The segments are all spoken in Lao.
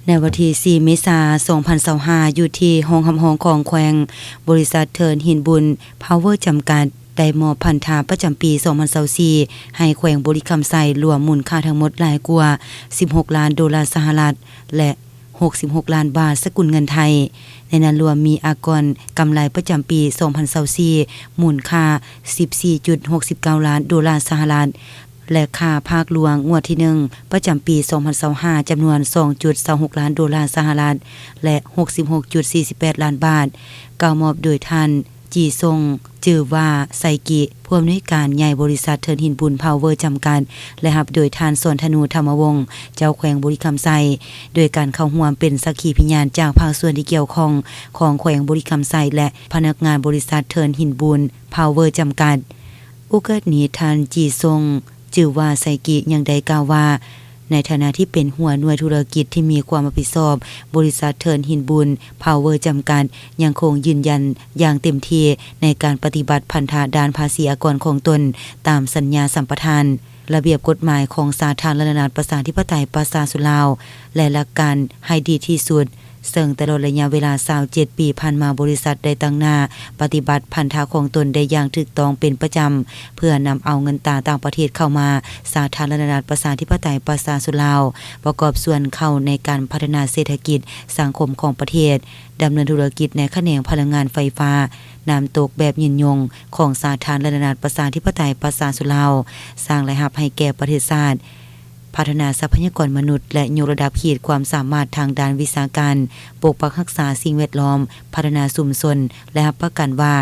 ໃນວັນທີສີ່ ເມສາ ສອງພັນຊາວຫ້າ ຢູ່ທີ່ຫ້ອງຮັບຮອງຂອງແຂວງ, ບໍລິສັດເທີນຫີນບຸນ ພາວເວີ ຈຳກັດ ໄດ້ມອບພັນທະປະຈຳປີ ສອງພັນຊາວສີ່ ໃຫ້ແຂວງບໍລິຄຳໄຊ ລວມມູນຄ່າທັງໝົດຫຼາຍກວ່າ ສິບຫົກລ້ານໂດລາສະຫະລັດ ແລະ ຫົກສິບຫົກລ້ານບາດ ສະກຸນເງິນໄທ. ໃນນັ້ນລວມມີອາກອນກຳໄລປະຈຳປີ ສອງພັນຊາວສີ່ ມູນຄ່າ ສິບສີ່ຈຸດຫົກສິບເກົ້າລ້ານໂດລາສະຫະລັດ ແລະ ຄ່າພາກຫຼວງງວດທີໜຶ່ງ ປະຈຳປີ ສອງພັນຊາວຫ້າ ຈຳນວນ ສອງຈຸດຊາວຫົກລ້ານໂດລາສະຫະລັດ ແລະ ຫົກສິບຫົກຈຸດສີ່ສິບແປດລ້ານບາດ ກ່າວມອບໂດຍທ່ານ ຈີຊົງ ຈື່ຫວ້າ ໄຊກິ ຜູ້ອຳນວຍການໃຫຍ່ບໍລິສັດເທີນຫີນບຸນ ພາວເວີ ຈຳກັດ ແລະ ຮັບໂດຍທ່ານ ສອນທະນູ ທຳມະວົງ ເຈົ້າແຂວງບໍລິຄຳໄຊ ໂດຍການເຂົ້າຮ່ວມເປັນສັກຂີພະຍານຈາກພາກສ່ວນທີ່ກ່ຽວຂ້ອງຂອງແຂວງບໍລິຄຳໄຊ ແລະ ພະນັກງານບໍລິສັດເທີນຫີນບຸນ ພາວເວີ ຈຳກັດ. ໂອກາດນີ້ ທ່ານ ຈີຊົງ ຈື່ຫວ້າ ໄຊກິ ຍັງໄດ້ກ່າວວ່າ ໃນຖານະທີ່ເປັນຫົວໜ່ວຍທຸລະກິດທີ່ມີຄວາມຮັບຜິດຊອບ, ບໍລິສັດເທີນຫີນບຸນ ພາວເວີ ຈຳກັດ ຍັງຄົງຢືນຢັນຢ່າງເຕັມທີ່ໃນການປະຕິບັດພັນທະດ້ານພາສີອາກອນຂອງຕົນຕາມສັນຍາສຳປະທານ, ລະບຽບກົດໝາຍຂອງສາທາລະນະລັດ ປະຊາທິປະໄຕ ປະຊາຊົນລາວ ແລະ ຫຼັກການໃຫ້ດີທີ່ສຸດ. ເຊິ່ງຕະຫຼອດໄລຍະເວລາ ຊາວເຈັດ ປີຜ່ານມາ, ບໍລິສັດໄດ້ຕັ້ງໜ້າປະຕິບັດພັນທະຂອງຕົນໄດ້ຢ່າງຖືກຕ້ອງເປັນປະຈຳ ເພື່ອນຳເອົາເງິນຕາຕ່າງປະເທດເຂົ້າມາສາທາລະນະລັດ ປະຊາທິປະໄຕ ປະຊາຊົນລາວ, ປະກອບສ່ວນເຂົ້າໃນການພັດທະນາເສດຖະກິດສັງຄົມຂອງປະເທດ, ດຳເນີນທຸລະກິດໃນຂະແໜງພະລັງງານໄຟຟ້ານ້ຳຕົກແບບຍືນຍົງຂອງສາທາລະນະລັດ ປະຊາທິປະໄຕ ປະຊາຊົນລາວ, ສ້າງລາຍຮັບໃຫ້ແກ່ປະເທດຊາດ, ພັດທະນາຊັບພະຍາກອນມະນຸດ ແລະ ຍົກລະດັບຂີດຄວາມສາມາດທາງດ້ານວິຊາການ, ປົກປັກຮັກສາສິ່ງແວດລ້ອມ, ພັດທະນາຊຸມຊົນ ແລະ ຮັບປະກັນວ່າ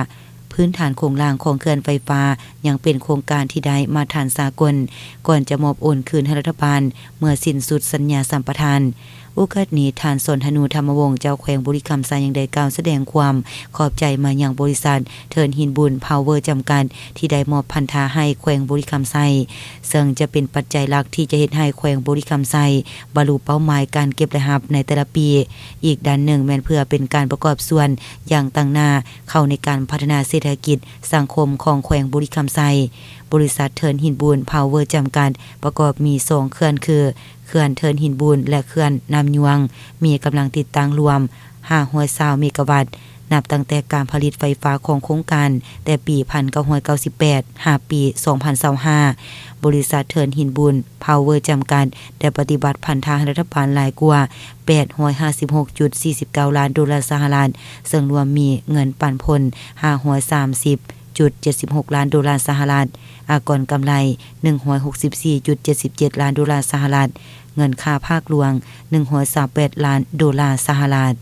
ພື້ນຖານໂຄງລ່າງຂອງເຂື່ອນໄຟຟ້າຍັງເປັນໂຄງການທີ່ໄດ້ມາດຕະຖານສາກົນ, ກ່ອນຈະມອບໂອນຄືນໃຫ້ລັດຖະບານເມື່ອສິ້ນສຸດສັນຍາສຳປະທານ. ໂອກາດນີ້, ທ່ານ ສອນທະນູ ທຳມະວົງ ເຈົ້າແຂວງບໍລິຄຳໄຊ ຍັງໄດ້ກ່າວສະແດງຄວາມຂອບໃຈມາຍັງບໍລິສັດ ເທີນຫີນບຸນ ພາວເວີ ຈຳກັດ ທີ່ໄດ້ມອບພັນທະໃຫ້ແຂວງບໍລິຄຳໄຊ, ເຊິ່ງຈະເປັນປັດໄຈຫຼັກທີ່ຈະເຮັດໃຫ້ແຂວງບໍລິຄຳໄຊບັນລຸເປົ້າໝາຍການເກັບລາຍຮັບໃນແຕ່ລະປີ. ອີກດ້ານໜຶ່ງແມ່ນເພື່ອເປັນການປະກອບສ່ວນຢ່າງຕັ້ງໜ້າເຂົ້າໃນການພັດທະນາເສດຖະກິດສັງຄົມຂອງແຂວງບໍລິຄຳໄຊ. ບໍລິສັດເທີນຫີນບຸນ ພາວເວີ ຈຳກັດ ປະກອບມີສອງເຂື່ອນຄື ເຂື່ອນເທີນຫີນບຸນ ແລະ ເຂື່ອນນ້ຳຍວງ, ມີກຳລັງຕິດຕັ້ງລວມຫ້າຮ້ອຍຊາວເມກາວັດ. ນັບຕັ້ງແຕ່ການຜະລິດໄຟຟ້າຂອງໂຄງການແຕ່ປີພັນເກົ້າຮ້ອຍເກົ້າສິບແປດ ຫາປີສອງພັນຊາວຫ້າ ບໍລິສັດເທີນຫີນບຸນ ພາວເວີ ຈຳກັດ ໄດ້ປະຕິບັດພັນທະໃຫ້ລັດຖະບານຫຼາຍກວ່າແປດຮ້ອຍຫ້າສິບຫົກຈຸດສີ່ສິບເກົ້າລ້ານໂດລາສະຫະລັດ, ເຊິ່ງລວມມີເງິນປັນຜົນຫ້າຮ້ອຍສາມສິບຈຸດເຈັດສິບຫົກລ້ານໂດລາສະຫະລັດ, ອາກອນກຳໄລໜຶ່ງຮ້ອຍຫົກສິບສີ່ຈຸດເຈັດສິບເຈັດລ້ານໂດລາສະຫະລັດ, ເງິນຄ່າພາກຫຼວງໜຶ່ງຮ້ອຍຊາວແປດລ້ານໂດລາສະຫະລັດ.